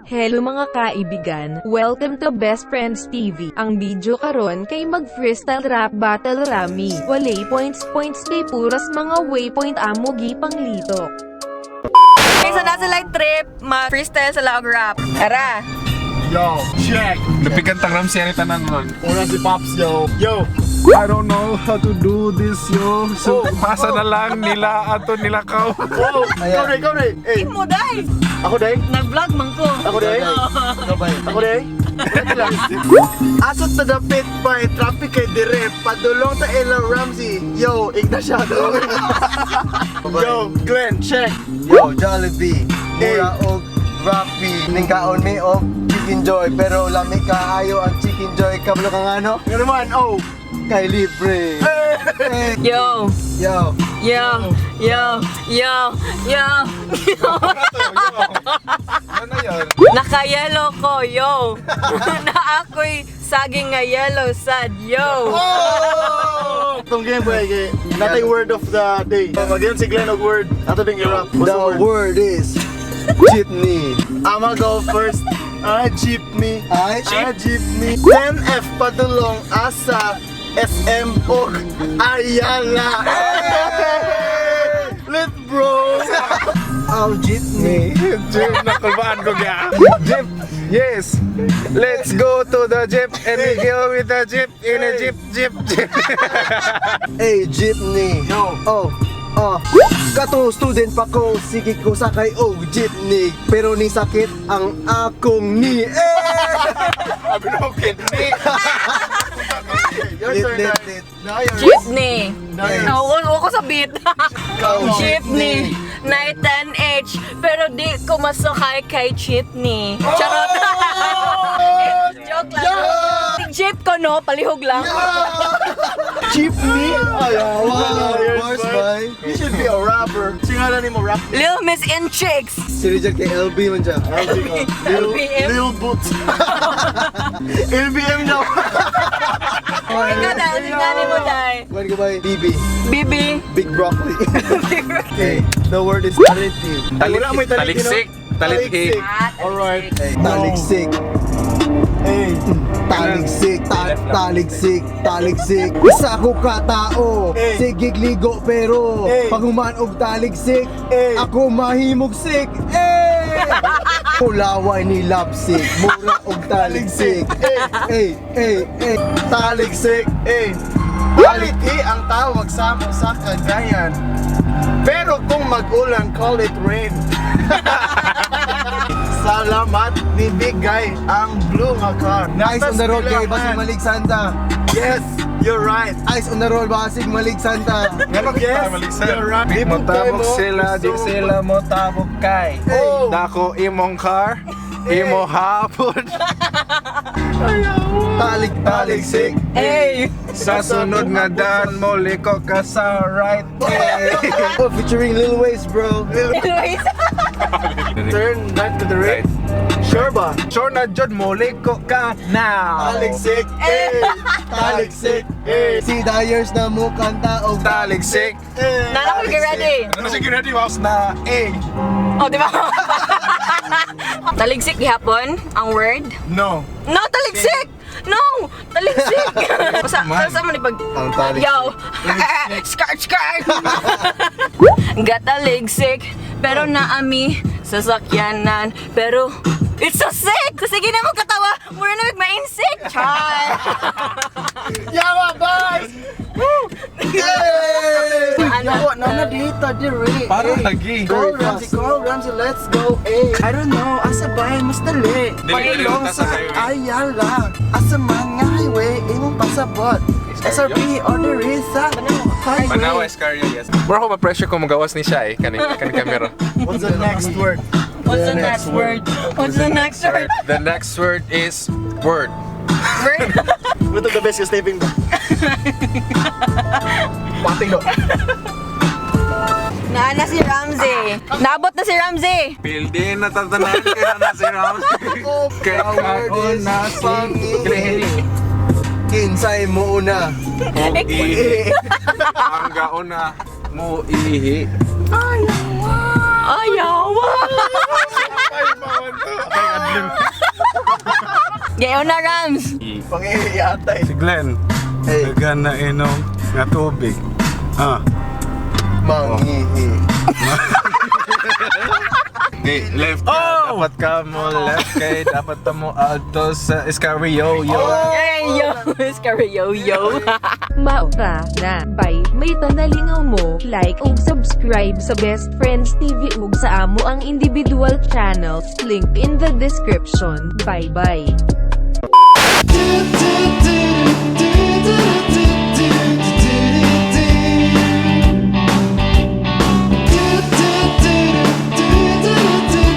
Hello, mga kaibigan, welcome to Best Friends TV. Ang video karon kay mag freestyle rap battle rami. Walay points points kay puras mga waypoint amo gipanglitok. Okay, so nasa light trip, mag-freestyle sa og rap. Tara! Yo, check. Napigan tang Ramsey ani tanan ron. Una si Pops, yo. Yo. I don't know how to do this, yo. So, pasa na lang nila ato nila ka. Oh, ikaw day, ikaw day. Hey, Mo day! Ako day. Nag-vlog man ko. Ako day. Ako day. Asot ta dapit pa traffic kay dire padulong ta Ella Ramsey. Yo, Ignaciado. Yo, Glenn, check. Yo, Jollibee, mura og Rappi. Ning kaon mi og Chicken Joy, pero lami kaayo ang Chicken Joy. Kabalo ka nga no? Nga naman, oh. Kay libre. Hey. Yo! Yo, Yo! Yo! Yo! Yo! Ano yun? Naka-yellow ko, yo! Na ako'y saging nga yellow sad, yo! Oh! Itong game boy, kay natay word of the day. Magayon si Glenn og word. Ato ding i-rap. What's the the word? Word is jeepney. I'ma go first. Ah, jeepney. Ay, Ah, jeepney. 10F padulong asa SM og Ayala. Hey! Lit, bro. Ang jeepney. Jeep, nakulbaan ko gya. Jeep, yes. Let's go to the jeep and we go with the jeep in a jeep, jeep, jeep. Hey, jeepney. Yo. Oh. Katong student pa ko, sige ko sakay og jeepney. Pero ni sakit ang akong knee. Eh! Sabi no, kidney. Your Lit, turn, lit, Dai. lit. Now yours. Jeepney! Yes. Ako sa beat. Go. Jeepney! Night 10H, pero di ko masakay kay jeepney. Charot! Joke lang. Jeep ko, no? Palihog lang. Jeepney? Ay, Wow, yours, bars, boy. boy. You should be a rapper. Singala ni mo rap. Lil Miss in Chicks! Si Richard kay LB man siya. Lil, LBM? Lil Boots. LBM daw. Ikaw dahil, tingnan mo dahil. Kuhan ka ba? BB. Bibi. Big broccoli. Okay, the word is taliti. Ay, wala mo'y taliti, no? Taliksik. Talitik. Alright. Taliksik. Hey. Taligsik, taligsik, taligsik. Isa ko ka tao, Hey. sige ligo pero Hey. pag human og taligsik, Hey. ako mahimugsik. Hey! Kulaway ni lapsik, mura og taligsik. Hey, hey, hey. Taliksik. Eh. Taliti ang tawag sa mo sa Cagayan. Pero kung mag-ulan, call it rain. Salamat nibigay ang blue nga car. Eyes on the road kay basig malig Santa. Yes, you're right. Eyes on the road, basig malig Santa. Yes, you're right. Di mo tabok sila, di sila mo tabok kay. Oh. Dako imong car, imo hapon. Talig, taligsik. Hey! Sa sunod nga daan mo liko ka sa right. Eh. Oh, featuring Lil Waze, bro. Anyways, Turn right to the right. Sure ba? Sure na jud mo liko ka now. Taliksik. Eh. Taliksik. Eh. Si Dyers na mo kanta og Taligsik. Eh. Nana ko ready. Ano sige ready mouse na A. Oh, di ba? Taligsik gihapon ang word? No. No, taligsik! No! Taligsik! Basta, sa man ipag. Ang taligsik. Yo! Skirt, skirt! Gataligsik, pero naami sasakyanan. Pero, it's so sick! Sige na mo katawa, mura na mag-mainsik! Char! Yawa, boys! Hey! Ano? Yawa, nana dito, dire. Para lagi. Go Ramsey, go Ramsey, let's go. Eh, I don't know, asa ba mas dali. Dili, dili, Padulong ta sa sa highway. Ayala, asa man nga highway, imong pasabot. SRP order is sa Manawa highway. Escaria, yes. Mura ko ma-pressure kung magawas ni siya eh, kani kani camera. What's the next word? What's the next word? What's the next word? The next word is word. Word? Ito the best is taping ba? Pating do. Naa na si Ramsey. Naabot na si Ramsey. Pildi na tatanan kaya na si Ramsey. Kaya The word is na si pangili. Glenn. Kinsay mo una. Og ihi. Ang gauna mo ihi. Ayaw! Ay, mawan to. Gayon na, Rams. Pangihiyatay. Si Glenn. Hey. Dagan na inom nga tubig. Ah. Mangihi. Di, left ka. Oh! Dapat ka mo left kay dapat ta mo alto sa Iscario yo. Hey, yo. Scary yo, yo. Maura na. Bye. May tanalingaw mo, like ug subscribe sa Best Friends TV ug sa amo ang individual channels. Link in the description. Bye bye.